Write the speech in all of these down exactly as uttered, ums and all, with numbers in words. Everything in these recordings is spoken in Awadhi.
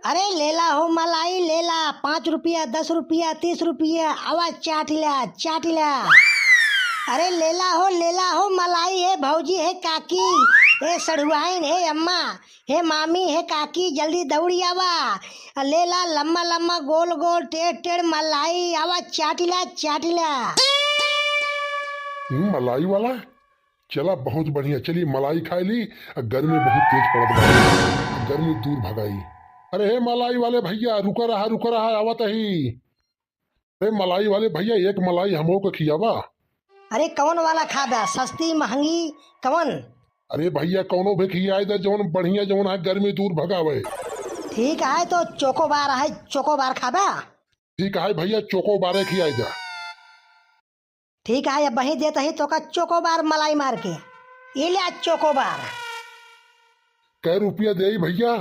अरे लेला हो मलाई लेला, पाँच रुपया, दस रुपया, तीस रुपया, आवा चाटिला, चाटिला। अरे लेला हो, लेला हो मलाई, हे भौजी, हे काकी, हे सढ़ुआइन, हे अम्मा, हे मामी, हे काकी, जल्दी दौड़ी आवा। आ लेला लम्मा लम्मा, गोल गोल, टेढ़ टेढ़ मलाई, आवा चाटिला, चाटिला। हम्म, मलाई वाला? चला, बहुत बढ़िया, चली मलाई खाए ली। आ गर्मी बहुत तेज पड़त बा, गर्मी दूर भगाई। अरे हे मलाई वाले भैया, रुका रहा, रुका रहा, आवत ही। अरे मलाई वाले भैया, एक मलाई हमो के खियावा। अरे कौन वाला खाबा, सस्ती महंगी कौन? अरे भैया, कौनो भी खियाए दे, जौन बढ़िया, जौन है गर्मी दूर भगावे। ठीक है, तो चोकोबार है, चोकोबार खाबा? ठीक है भैया, चोकोबारे खियाए दे। ठीक है, अब वहीं देत ही तोका चोकोबार मलाई मार के। ये ले आज चोकोबार। कै रुपया देई भैया?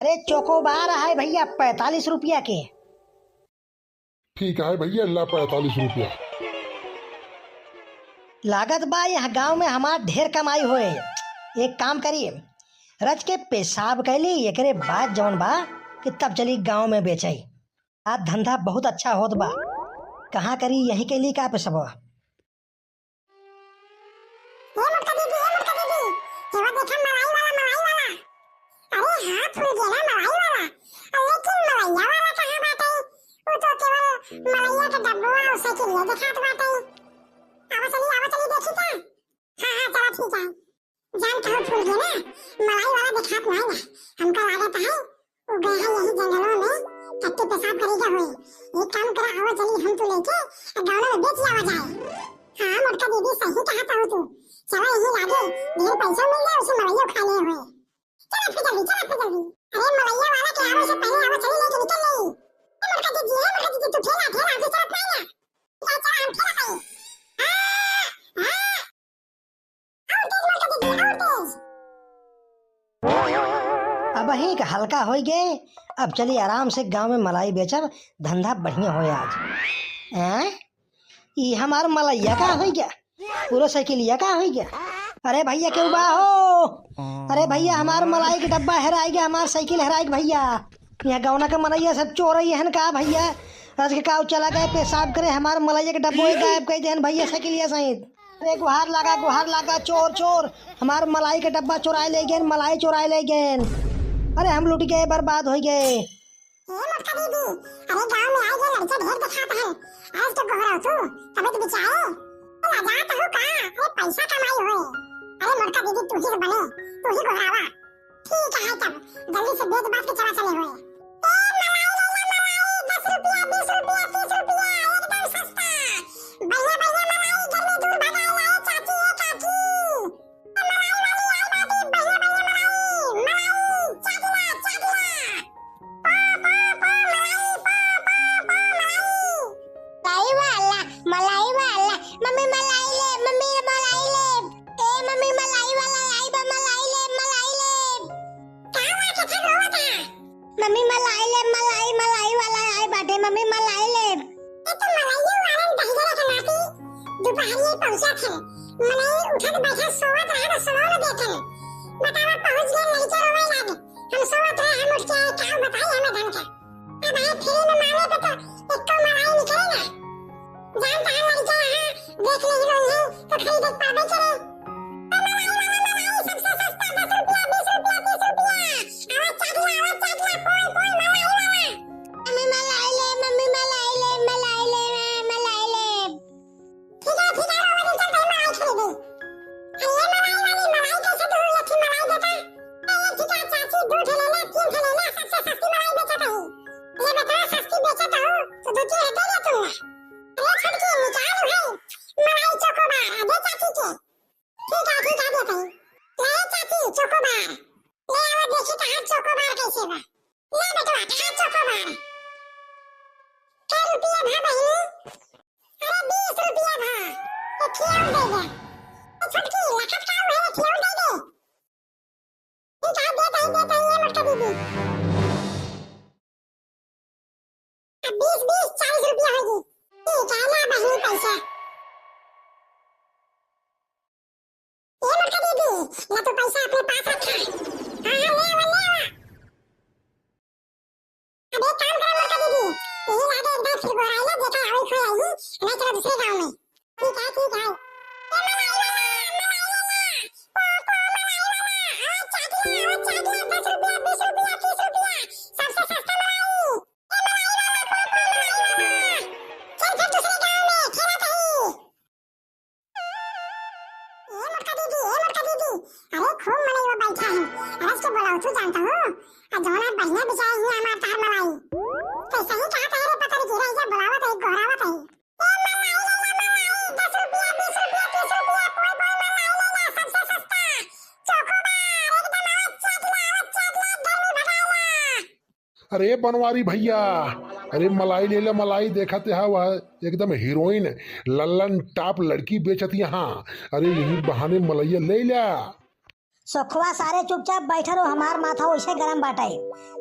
अरे चोकोबार है भैया, पैंतालीस रुपया के। ठीक है भैया, ला पैंतालीस रुपया। लागत बा यह गांव में हमार ढेर कमाई होए। एक काम करी, रच के पेशाब कैली, एकरे बाद जौन बा कि तब चली गांव में बेचई। आज धंधा बहुत अच्छा होत बा। कहाँ करी, यहीं कैली का पेशबा? ए मोटका दीदी, ए मोटका दीदी, हेवा देखा मलाई वाला, मलाई वाला। अरे हाँ, फूल गेना मलाई वाला। लेकिन मलैया वाला कहाँ बाटे? वो तो केवल मलैया के डब्बा और साइकिलिया देखात बाटे। आवा चली, आवा चली देखी का? हाँ, हाँ, चला ठीक है। जान कहाँ फूल गेना, मलाई वाला देखात नहीं ना। हमका लागत है, वो गए हैं यही जंगलों में, टट्टी पेशाब करेगा होई। एक काम करा, आवा चली हम तो लेके गाँव में बेच आवा जाए। हाँ, मोटका दीदी सही कहा था तू। चला यही लागे, ढेर पैसा मिल जाए, उसे मलैया खा ले होई। चला फिर जल्दी, चला फिर जल्दी। अरे मलैया वाला के आवे से पहले आवा चली लेके निकल ले। ए मोटका दीदी, ए मोटका दीदी, तू ठेला, ठेला, तू चलत नहीं ना। चला, चला, हम ठेला पाई। हाँ, हाँ। अबहीं क हल्का होइ गए, अब चली आराम से गाँव में मलाई बेचब, धंधा बढ़िया होए आज। हैं? ई हमार मलैया का होइ गया? पूरा साइकिलिया का होइ गया? अरे भैया, केहू बा हो? अरे भैया, हमार मलाई के डब्बा हेराइ गया, हमार साइकिल हेराइ गया भैया। यहाँ गौना के मनैया सब चोर ही हन का भैया? रच के काऊ चला गए पेशाब करे, हमार मलैया के डब्बो गायब कइ देहन भैया, साइकिलिया सहित। अरे गुहार लागा, गुहार लागा, चोर, चोर, हमार मलाई के डब्बा चोराए ले गएन, मलाई चोराए ले गएन। अरे हम लुटि गए, बर्बाद होइ गए। ए मोटका दीदी, अरे गाँव में आए गए लड़के ढेर देखात हन, आज तो गोहराव तू, तबे तो बेचारे। ए, लजात हो का? अरे पैसा कमाई होए। अरे मोटका दीदी, तू ही तो बने, तू ही गोहरावा। ठीक है, तब जल्दी से बेच बाच के चला चले होए। ए, मलाई ले ला, मलाई, दस रुपया, बीस रुपया, तीस रुपया, एकदम सस्ता। बढ़िया, बढ़िया मलाई, गर्मी दूर भगाए ला, ए चाची, ए काकी। ए, मलाई वाली आई बाटी, बढ़िया, बढ़िया मलाई, मलाई, चाट ला, चाट ला। पा, पा, पा, मलाई, पा, पा, पा, मलाई। मलाई वाला, मलाई वाला, मम्मी मलाई ले, मम्मी मलाई ले। ए मम्मी, मलाई वाला आई बा, मलाई ले, मलाई ले। का हुआ, केथन रोवत है? मम्मी मलाई ले, मलाई, मलाई वाला आई बाटे, मम्मी मलाई ले। ए तो मलाइये वालन दहिजरे के नाती दुपहरिये पहुंचत है। मनई उठत बैठत सोवत रहे तो सोवे न देतन। बतावा पहुंच गए लड़के रोवे लागे। हम सोवत रहे, हम उठ के आए, का बताई हमें ढंग का। अब है फ्री में मांगे पे तो एको मलाई निकले ना। जान तहां लड़के यहाँ देख नहीं रही है तो खरीदे पावे करे। ए मलाई वाला मलाई, सबसे सस्ता दस रुपया, बीस रुपया, तीस रुपया। आवा चाट ला, आवा चाट ला, पोय, पोय, मलाई वाला। मम्मी मलाई ले, मम्मी मलाई ले, मलाई ले, मलाई ले। ठीक है, ठीक है, रोवे नहीं चलते, मलाई खरीदे। अरे मलाई वाली, मलाई कैसे दू एक ठे मलाई देता? ए, एक ठे चाची, दू ठे ले ले, तीन ठे ले ले, सबसे सस्ती मलाई बेचत है। ये बताओ, सस्ती बेचत हो, तो दू तीन दे दे तू। अरे छोटकी, निकाल भाई, मलाई चोकोबार, दे चाची के। ठीक है, ठीक है, देत हई। ले चाची, चोकोबार। ले आवा, देखी तहार चोकोबार कैसे बा। ले बेटवा, खा चोकोबार। कै रुपया भा बहिनी? अरे, बीस रुपया भा। एक खियाउन दे दे। ए छोटकी, लखत का है, खियाउन दे दे। ठीक है, देत हई, देत हई, ये मोटका दीदी। अब बीस, बीस, चालीस रुपया होगी। ठीक है, ला बहिनी पैसा। ये मोटका दीदी, ला तू पैसा अपने पास रखा। हाँ, हाँ, ले आवा, ले आवा। चला, चला दूसरे गाँव में। ठीक है, ठीक है। ए मलाई वाला, मलाई वाला, पो, पो, मलाई वाला, आवा चाट ला, आवा चाट ला, दस रुपया, बीस रुपया, तीस रुपया, सबसे सस्ता मलाई। ए मलाई वाला, पो, पो, मलाई वाला। चल फिर दूसरे गाँव में, खेला कहीं। ए मोटका दीदी, ए मोटका दीदी, अरे खूब मनई वो बैठा है, अरे इसके बुलाओ तू जानता हूँ, आ जौना बढ़िया बिचाए ही हमार तार मलाई। कैसे ही कहा कहे रे पतर की रही जा, बुलावत है, गोहरावत है। ए मलाई ले ला मलाई, दस रुपया, बीस रुपया, तीस रुपया, कोई कोई मलाई ले ला, सबसे सस्ता। चोकोबार, एकदम आवत चाट ला, आवत चाट ला, गर्मी भगाए ला। अरे बनवारी भैया, अरे मलाई ले ला मलाई, देखत है वह एकदम हीरोइन लल्लन टॉप लड़की बेचत यहाँ। अरे यही बहाने मलैया ले ला। सोखवा सारे चुपचाप बैठा रहो, हमार माथा वैसे गरम बाटे।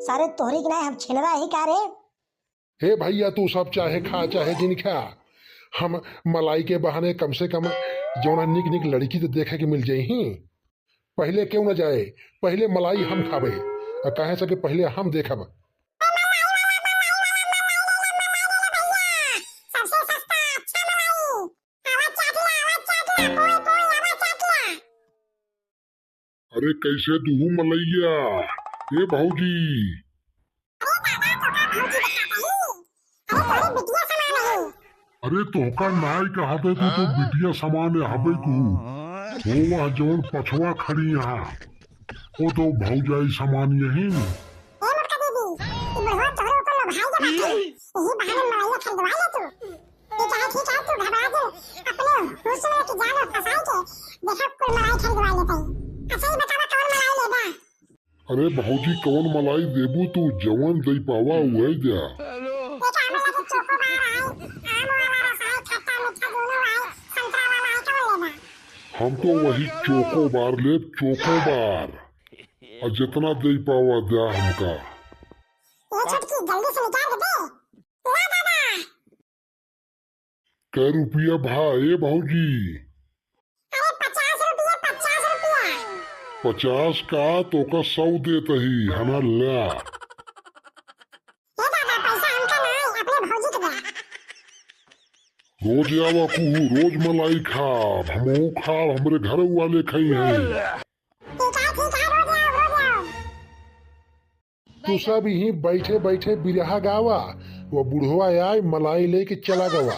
सारे तोहरी के नाई हम छिनरा ही का रे? हे भैया, तू सब चाहे खा चाहे जिन खा, हम मलाई के बहाने कम से कम जौना निक निक लड़की तो देखे के मिल जाई ही। पहिले क्यों न जाए, पहिले मलाई हम खाबे, आ काहे से कि पहिले हम देखब। सबसे सस्ता, अच्छा मलाई। आवा चाट ला, आवा चाट ला, कोई, कोई, आवा चाट ला। अरे कैसे दुहू मलैया, ए भौजी। अरे दादा, तो का भौजी बताता ही? अरे तोरे बिटिया समान है। अरे तोहका नाई कहते, तू तो बिटिया समान हबे कू। हो वह जौन पछवा खड़ी यहाँ, वो तो भौजाई समान यही। ए मोटका दीदी, ई बुढ़वा तोहरे ऊपर लोभाई के बाटे। यही बहाने मलैया खरीदवा ले तू। ठीक है, ठीक है, तू घबरा दे। अपने हुस्न में की जान फंसाई के देखा कुल मलाई खरीदवा लेते। अच्छा, ये बतावा कौन मलाई लेबा? अरे भौजी, कौन मलाई देबू तू? जवन दे पावा उहे द्या। देखा, हमें लगे चोकोबार है, आम वाला रस है, खट्टा मीठा दोनों है, संतरा वाला है, कौन लेबा? हम तो वही चोकोबार लेब, चोकोबार। आ जितना दे पावा द्या हमका। ये छोटकी, जल्दी से निकाल के दे। ला दादा। कै रुपया भा ए भौजी? अरे पचास रुपया, पचास रुपया। पचास का? तोका सौ देत ही, हना ला। ए दादा, पैसा हमका ना, अपने भौजी के दे। रोज आवा कुहू, रोज मलाई खाब, हमहू खाब, हमरे घर वाले खाई हैं। ठीक है, ठीक है, रोज आओ, रोज आओ। तू सब यहीं बैठे बैठे बिरहा गावा, वो बुढ़वा आए मलाई लेके चला गवा।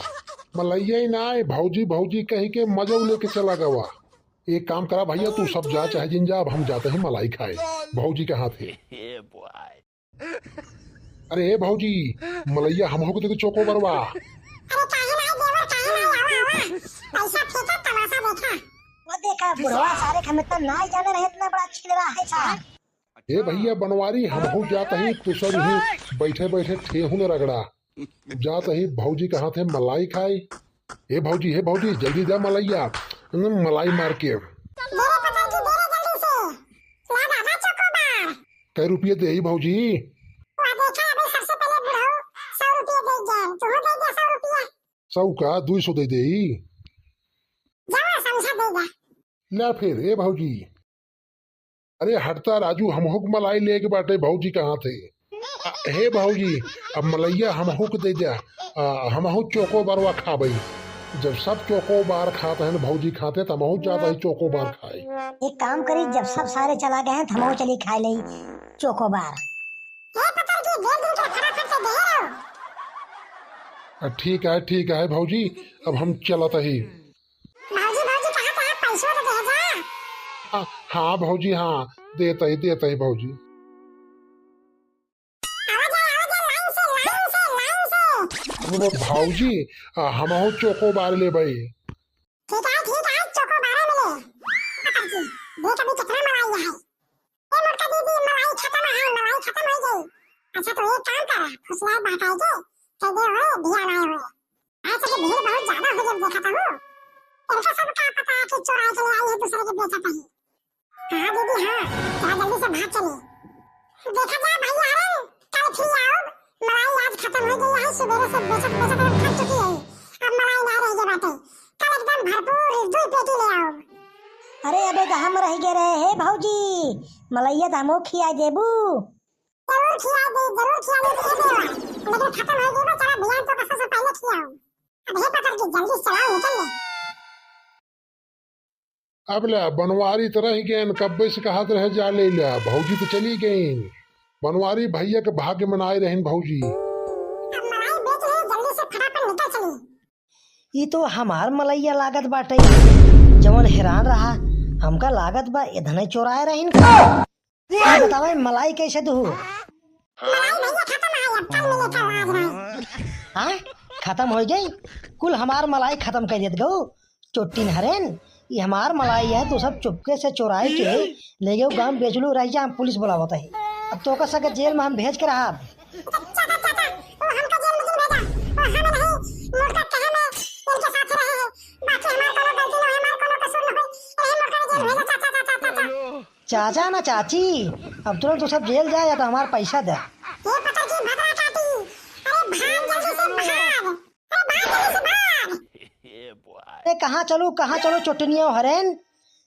मलैया ही ना आए, भौजी भौजी कही के मजौ लेके चला गवा। एक काम करा भैया, तू सब जा चाहे जिन जा, अब हम जाते हैं मलाई खाए भौजी के हाथे। अरे ए भौजी, मलैया हमहू के दे दे चोकोबारवा। अरे काहे ना देवर, काहे ना, आवा, आवा। पैसा फेंका, तमाशा देखा। वो देखा बुढ़वा, सारे हम इतना ना जाने रहे, इतना बड़ा छिलवा है साहब। ए भैया बनवारी, हमहू जात ही, तू सब ही बैठे बैठे ठेहुन रगड़ा। जात ही भौजी के हाथे मलाई खाई। ए भौजी, हे भौजी, जल्दी जा मलैया, न, मलाई मार के। दे रे पतंगी, दे रे जल्दी से। ला दादा चोकोबार। कै रुपये देई भौजी? वा देखा, अबे सबसे पहले बुढ़ऊ सौ रुपये दे गया, तू दे दे सौ रुपया। सौ का दुई सौ दे देई। जावा समझा देगा। ला फिर, ए भौजी। अरे हटता राजू, हमहू के मलाई लेके बाटे भौजी के हाथे। आ, हे भौजी, अब मलैया हमहू के दे जा, आ, हमहू चोकोबारवा खाबई। जब सब चोकोबार खात हैं भौजी खाते, त हमहू जात ही चोकोबार खाई। एक काम करी, जब सब सारे चला गए हैं, त हमहू चली खाए लई चोकोबार। ए पतर की, दे दिन के फटाफट से दे रहो। आ, ठीक है, ठीक है भौजी, अब हम चलत ही। भौजी, भौजी, कहाँ, कहाँ पैसवा तो दे जा। हाँ, हाँ भौजी, हाँ, देत ही, देत ही भौजी। आवा जा, आवा जा, लाइन से, लाइन से, लाइन से। अरे भौजी, आ, हमहू चोकोबार लेबई। ठीक है, ठीक है, चोकोबार मिले। पतर की, देख अभी कितना मलाई है। ए मोटका दीदी, मलाई खत्म है, मलाई खत्म हो गई। अच्छा, तो एक काम कर, फुसलाए बहकाए के, कह दे, "ओए, भिया लाए हुए।" आज तो भीड़ बहुत ज्यादा हो गई, देखा था वो। इनका सब का पता है कि चोराई के ले आई है, दूसरे के बेचत है। हाँ दीदी, हाँ, जरा जल्दी से भाग चले। देखा जा भाई आनंद, कल फिर आओ, मलाई आज खत्म हो गई है, सुबह से बेचत, बेचत हम थक चुकी है, अब मलाई ना रह गई बाटे, कल एकदम भरपूर दुई पेटी ले आओ। अरे अबे तो हम रह गए रहे, हे भौजी, मलैया तो हमो खिया देबू। जरूर खिया दे, जरूर खिया दे, दे देवा। लेकिन खत्म हो गई बा, चला बिहान तो कसम से पहले खियाओ। अब हे पकड़ के जल्दी से चलाओ, निकल ले। अब ले, बनवारी त रहि गएन, कब्बे से कहत रहे जा ले ले, भौजी त चली गईन। बनवारी भइया के भाग्य में नाई रहिन भौजी। अब मलाई बेच ले, जल्दी से फटाफट निकल चली। ई तो हमार मलइया लागत बाटे, जवन हैरान रहा, हमका लागत बा इधने चोराए रहिन का। ई बतावे, मलाई कैसे दुहू? मलाई भइया खतम है, अब कल मिले, कल आज नहीं। हाँ, खतम होइ गई? कुल हमार मलाई खतम कर देत गऊ। चोट्टिन हरेन, ई हमार मलाई है, तू सब चुपके से चोराए के ले गऊ गाँव बेचलू, रहि जा, हम पुलिस बुलावत है। अब तोका सके जेल में हम भेज के रहब। चाचा, चाचा, वो हमका जेल में जिन भेजा, वो हम नहीं, मोटका कहे में इनके साथ रहे हैं, बाकी हमार कोनो गलती न होई, हमार कोनो कसूर न होई, यही मोटका के जेल भेजा, चाचा, चाचा, चाचा। चाचा ना चाची, अब तुरंत तू सब जेल जा या तो हमार पैसा दे। ये पता की भद्रा काटी, अरे भाग जल्दी से भाग, अरे भाग जल्दी से भाग। अरे कहाँ चलू, कहाँ चलू चोट्टिनियो हरेन?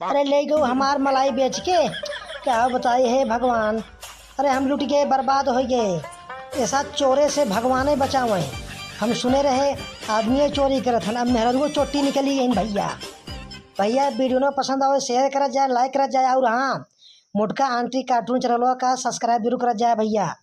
अरे ले गऊ हमार मलाई बेच के, क्या बताई हे भगवान। अरे हम लुट गए, बर्बाद होइ गए। ऐसा चोरे से भगवाने बचावे। हम सुने रहे आदमी चोरी करत हन, अब मेहररुओ चोट्टी निकली गईन भइया। भइया वीडियो न पसंद आवे, share करत जाए, like करत जाए, और हाँ, मोटका आंटी cartoon चैनलवा का subscribe जरूर करत जाए भइया।